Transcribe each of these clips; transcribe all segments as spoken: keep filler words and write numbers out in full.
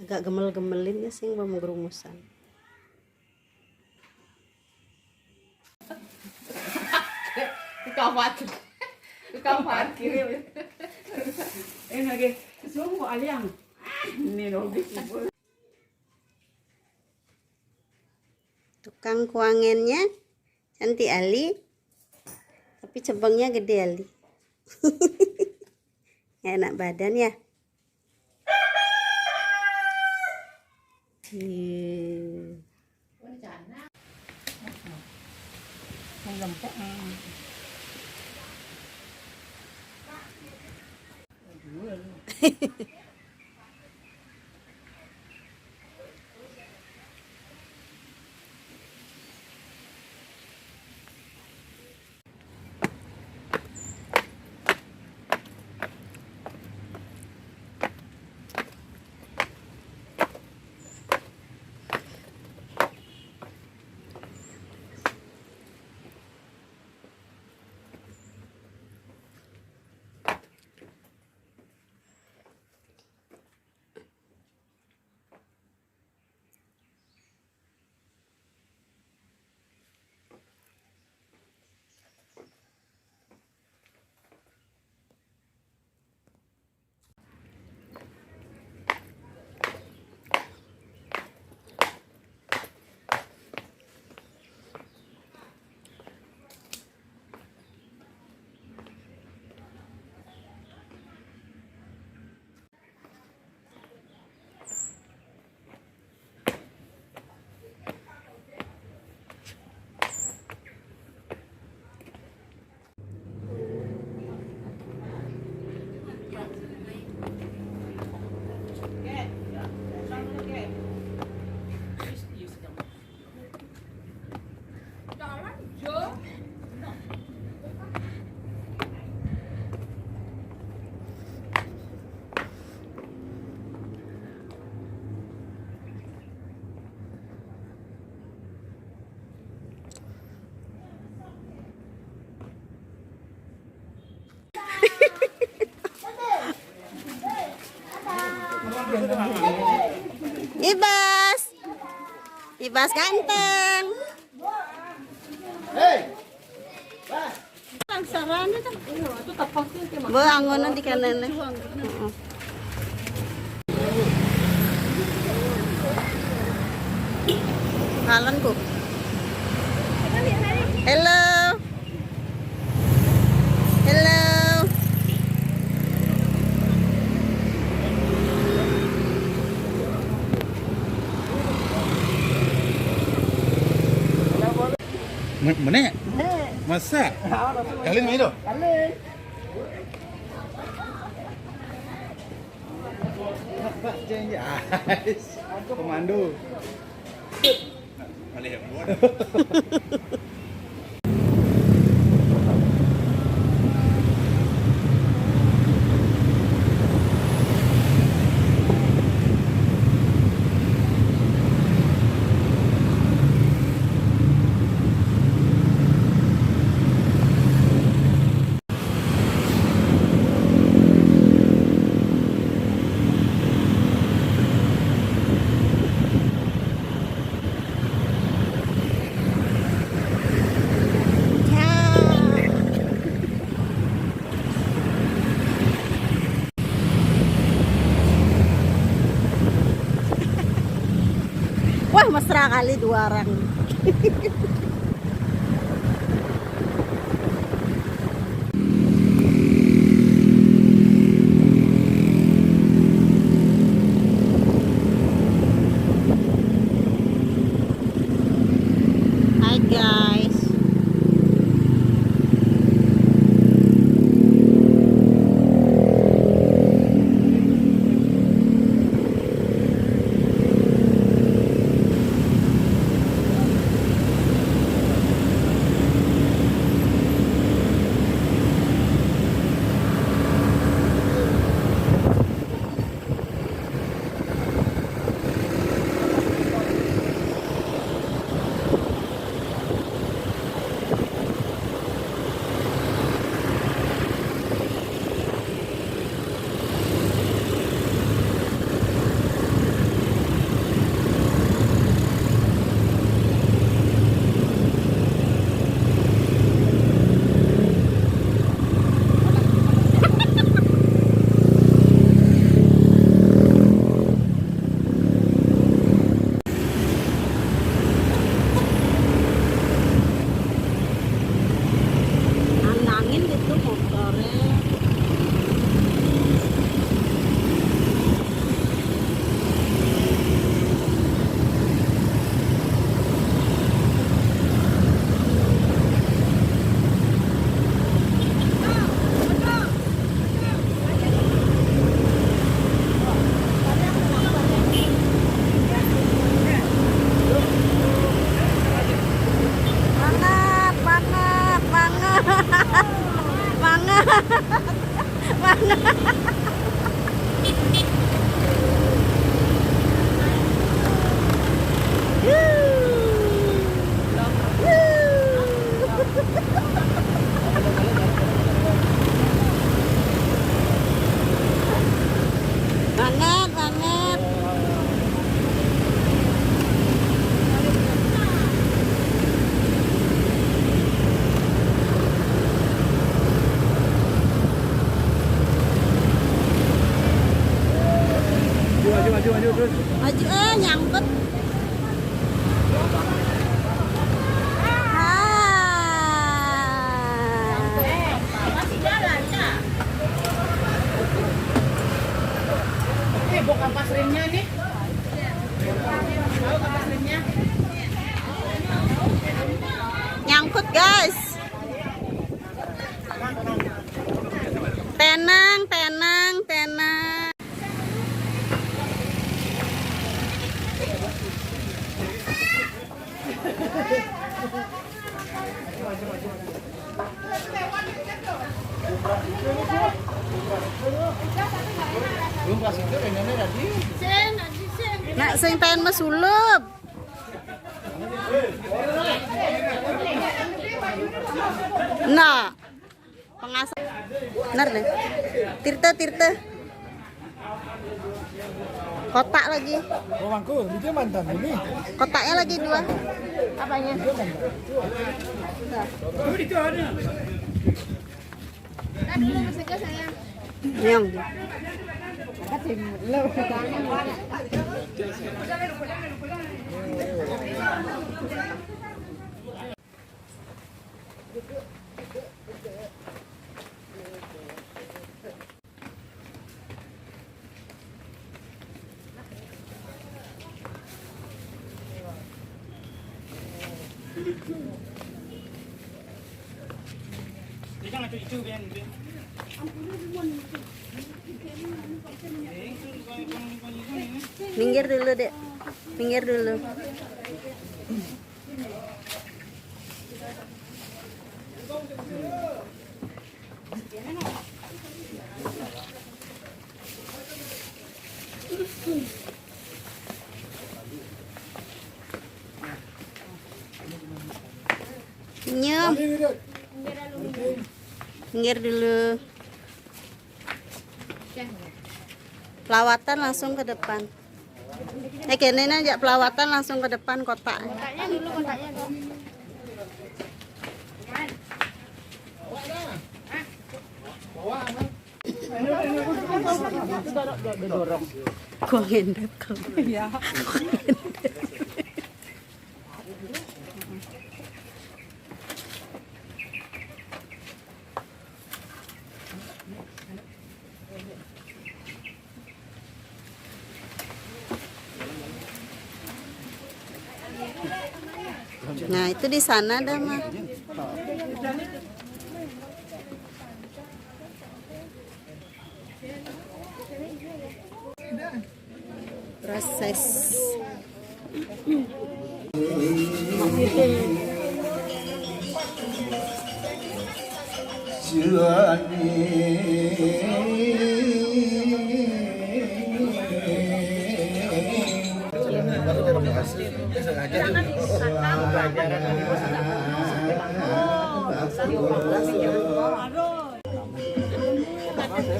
Agak gemel-gemelin ya sing, bam gerumusan. Tukang parkir. Tukang parkir. Eh, lagi. Sungguh aliang. Ini loh. Tukang kuangennya cantik ali, tapi cebengnya gede ali. Nggak enak badan ya. Hmm. Ibas. Ibas ganteng. Hei. Bang, sarana kan. Iya, itu tapasnya kayak Be, anggonan di kanan. Heeh. Kalan, Bu. Hello. Hello. Mana? Masa? Kalian main tu? Kalian. Komando. Wah, mesra kali dua orang. Hi guys. Banget, banget. Maju, maju, maju, maju, terus. Maju, eh, nyangkut. Ah. Eh, bau kampas remnya nih. Bau kampas remnya. Nyangkut, guys. Tenang, tenang, tenang. Nak sing pengen mesulup. Nah. Pengasah. Bener nih. Tirta, Tirta. Kotak lagi. Oh, mangku, dia mantan ini. Kotaknya lagi dua. Apanya? Itu ada. Yang. Minggir dulu, Dek. Minggir dulu. Senyum. Minggir dulu. Pelawatan langsung ke depan. Eh, kene aja pelawatan langsung ke depan kotak. Kotaknya dulu, kotaknya dulu. Gua ngendep kamu. Iya. Gua ngendep. Nah, itu di sana dah, Mah. Proses.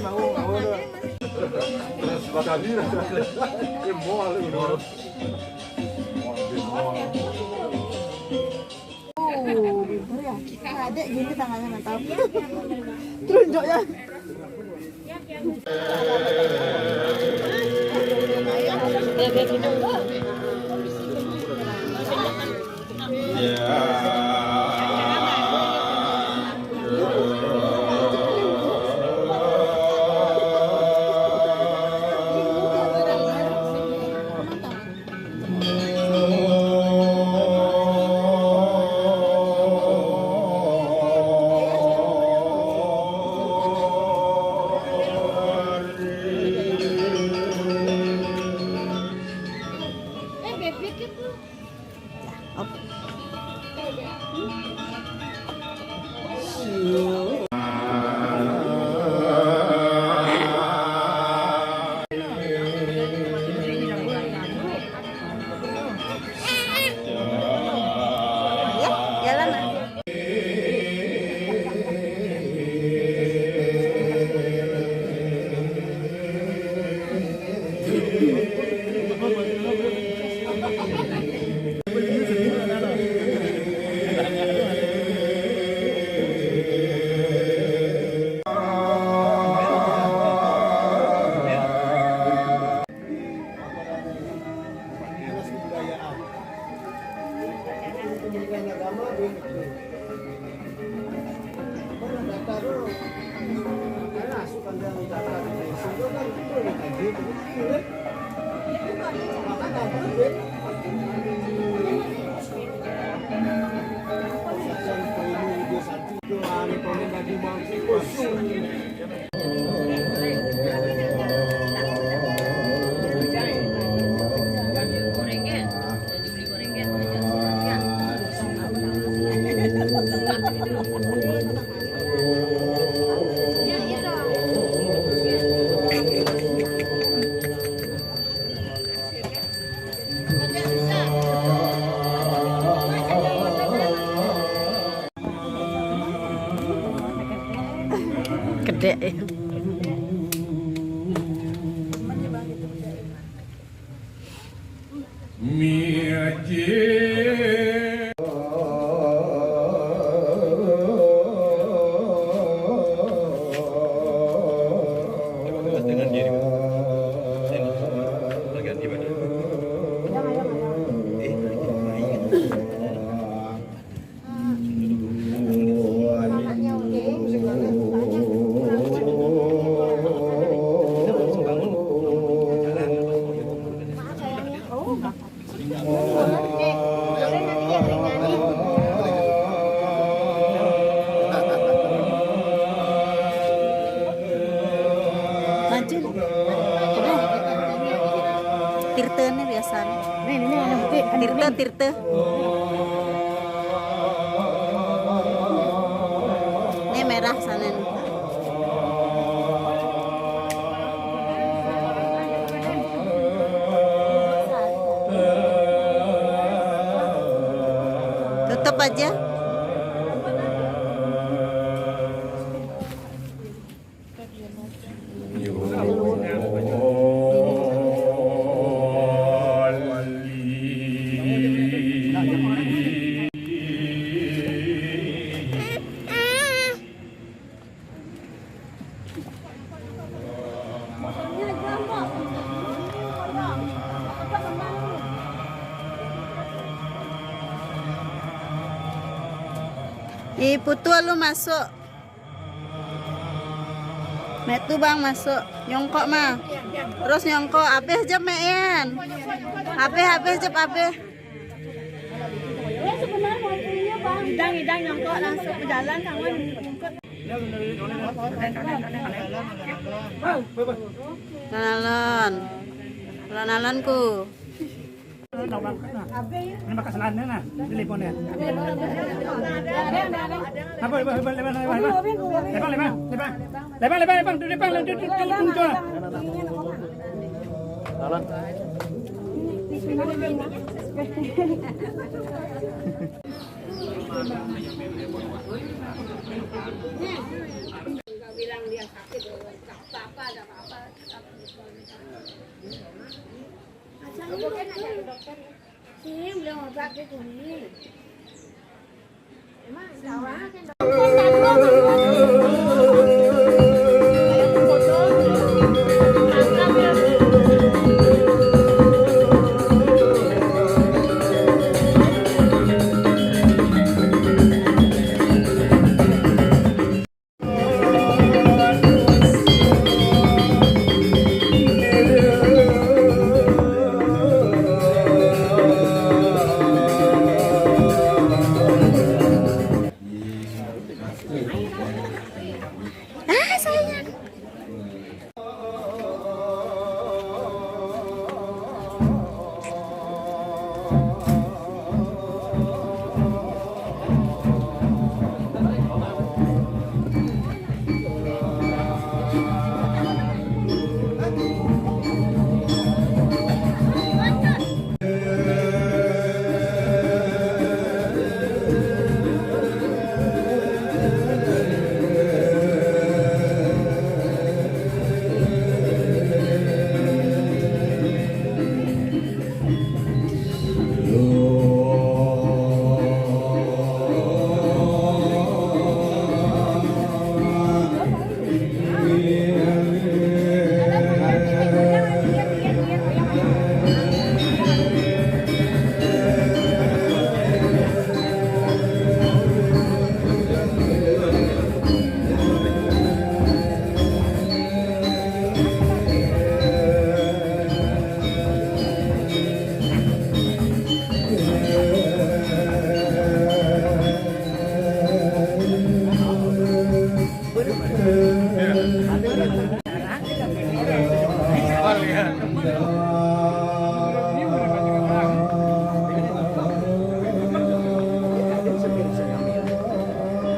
Oh, ya. Kita adek gini tangannya, mantap. Telunjuknya. Gedek ya. Maju. Tirta nih biasanya. Nih, ini ada bukti. Tirta, tirta. Ini merah sana nih. Tutup aja. Ih, Putu lu masuk. Metu bang masuk. Nyongkok mah. Terus nyongkok. Abis jep, Mek Yan. Abis, abis jep, abis. Idang, idang nyongkok langsung berjalan kawan. Alon-alon. Alon-alon ku. Ini pakai selannya nah, teleponnya. Apa, apa, apa, apa, apa, apa? Lepas, lepas, lepas. Lepas, lepas, lepas. Lepas, lepas, lepas. Duduk, lepas, duduk, duduk, duduk, duduk. Jalan. Bilang dia sakit, apa-apa, ada apa-apa. Sini, beliau ngobrol ke sini. Emang,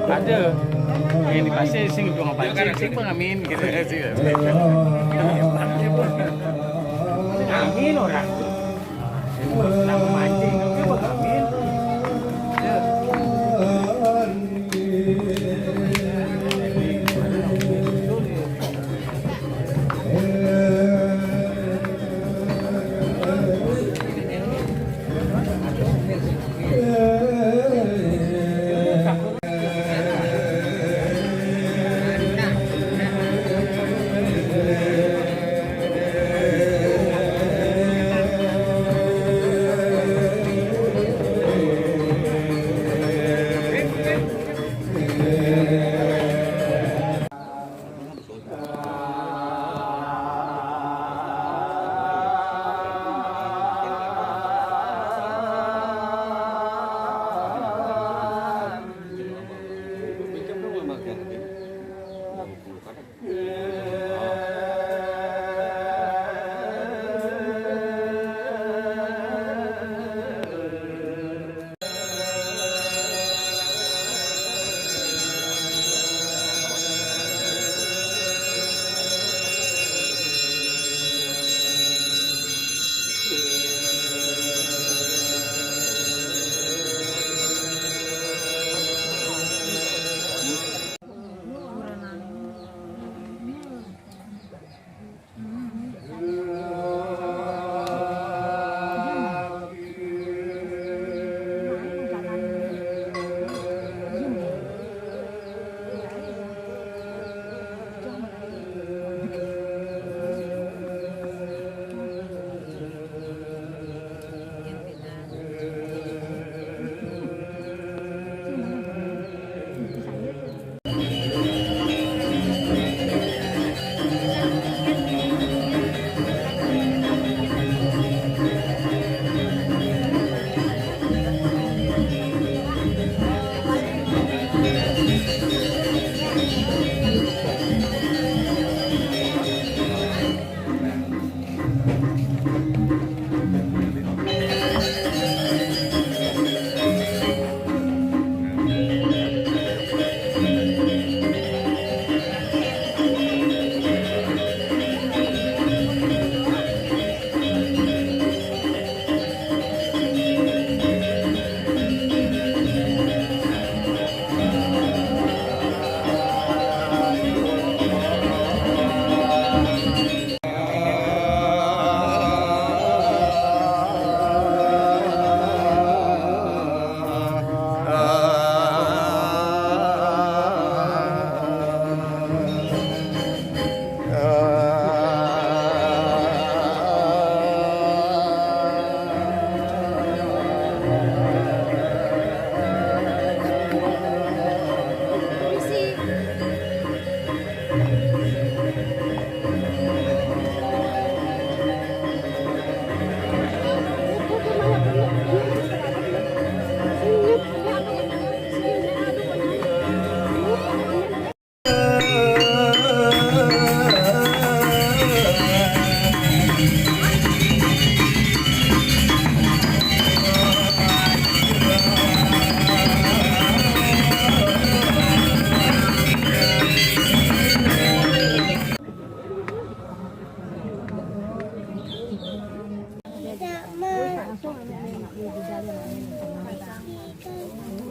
Ada. Ini pasti sing tukang pancing, sing pengamen gitu sih. Amin orang. Nang mancing, tapi pengamen.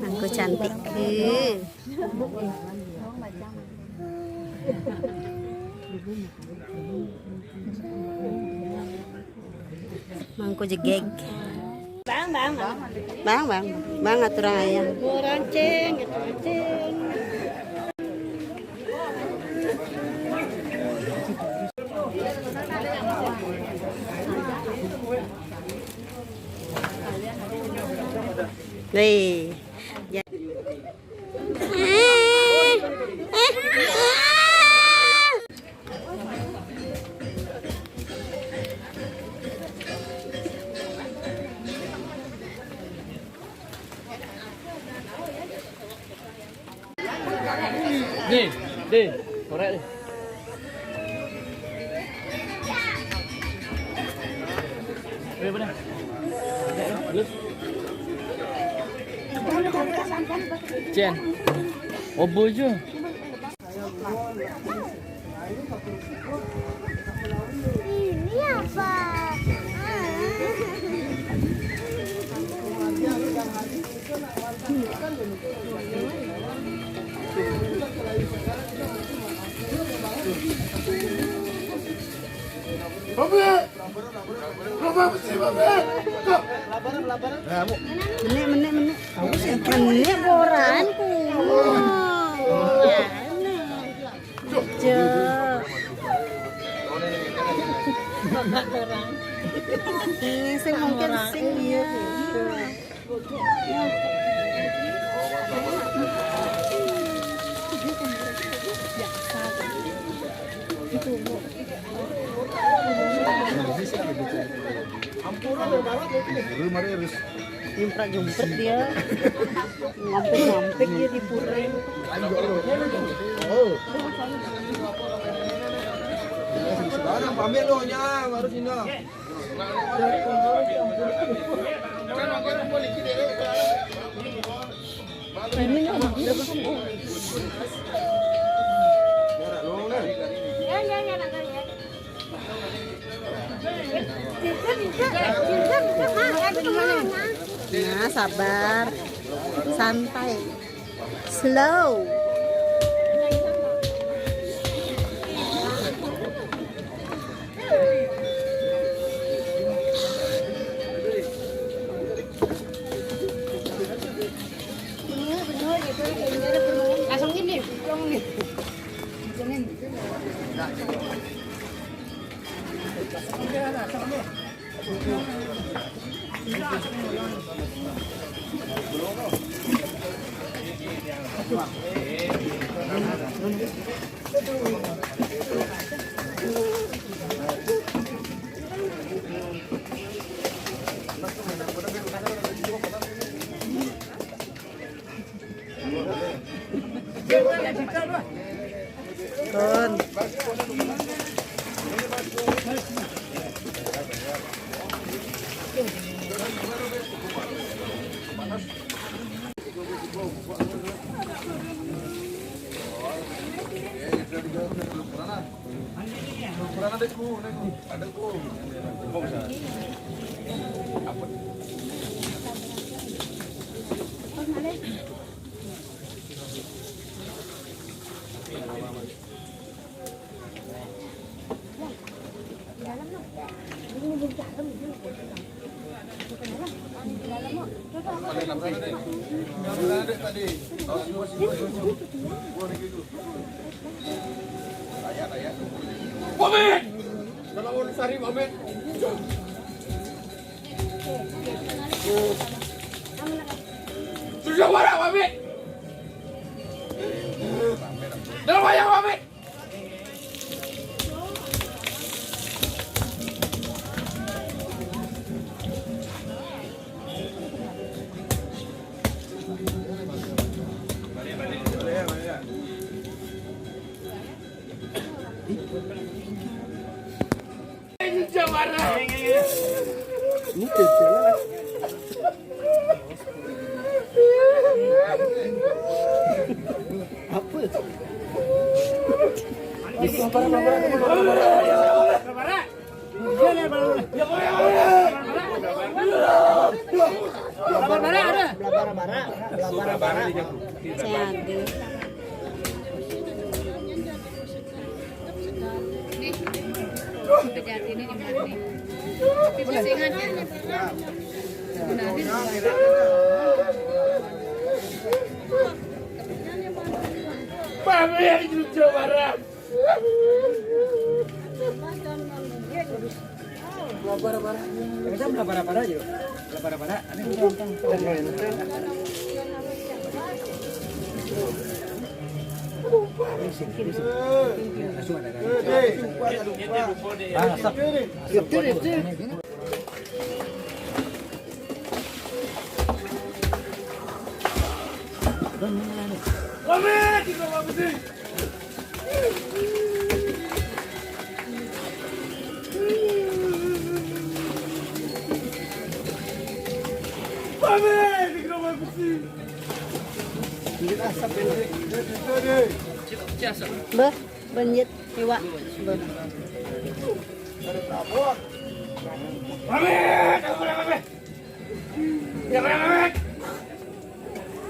Aku cantik. Eh. Mangku jegeg. Bang, bang, bang. Bang, bang. Bang, aturan ayam. Rancing, gitu, rancing. Nih. Ya. Nih, nih, korek nih. Cen. Obo jo. Ini apa? Bapak! Bapak, apa sih, Bapak? Kok? Menek, menek, menek. Menek boran ku. Cek. Ini sing mungkin sing dia. Nyumprak-nyumprak dia. Ngampik-ngampik dia di pura. Sebarang pamit lo, nyang, harus indah. Nah, sabar. Santai. Slow. Langsung ini, langsung ini. Turun. Pamit! Dalam urut sari, pamit! Sudah marah, pamit! Dalam wayang, pamit! Ini jawara. Ini jawara. Apa itu? Itu apa, apa, apa, apa, apa? Bara-bara ada. Bara-bara. Bara-bara. Saya ada. Nih, pejabat ini di mana nih? Tapi pusingan. Sebenarnya Pamit, Jawa Barat. Bara-bara. Kita bara-bara aja. Bara-bara. Beuh, beunyeut iwak. Beuh. Pamit! Pamit!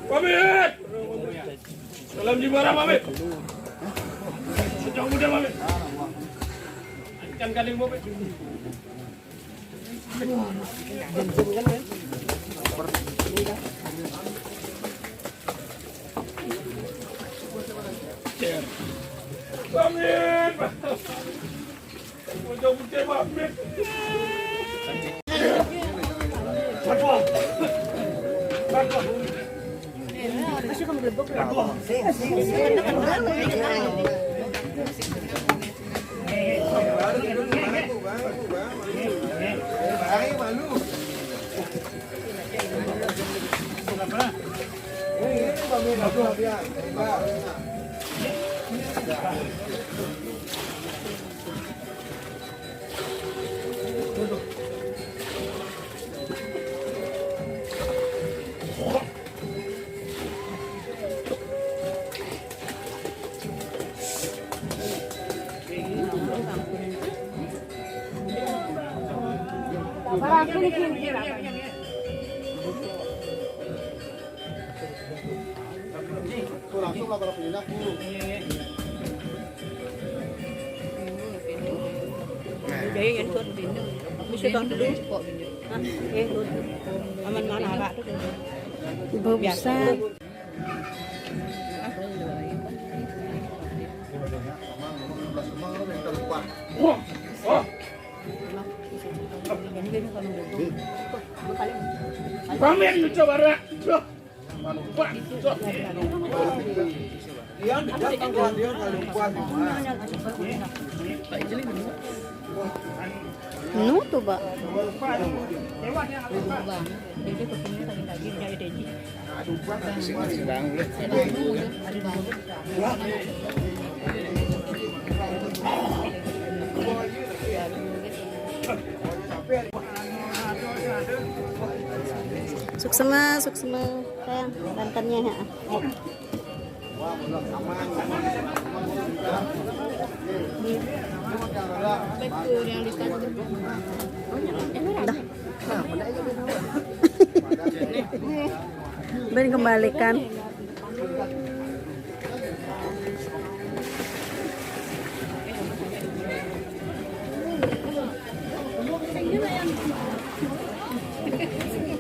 Pamit! Salam Jimara, pamit! Sejauh muda, pamit! Ikan kaling, pamit! Pamit! Tuh, langsung lah para penyelenggara. Jadi yang tuan bini. Mesti tuan dulu. Hah? Eh, tuan. Aman mana, Kak? Tuh. Bagusan. Wah, wah. Pamit lu coba, Ra. Wah, wah. Nu tuh, Ba. Suksma, suksma. Sayang, bantannya ya. Dah. Ben kembalikan.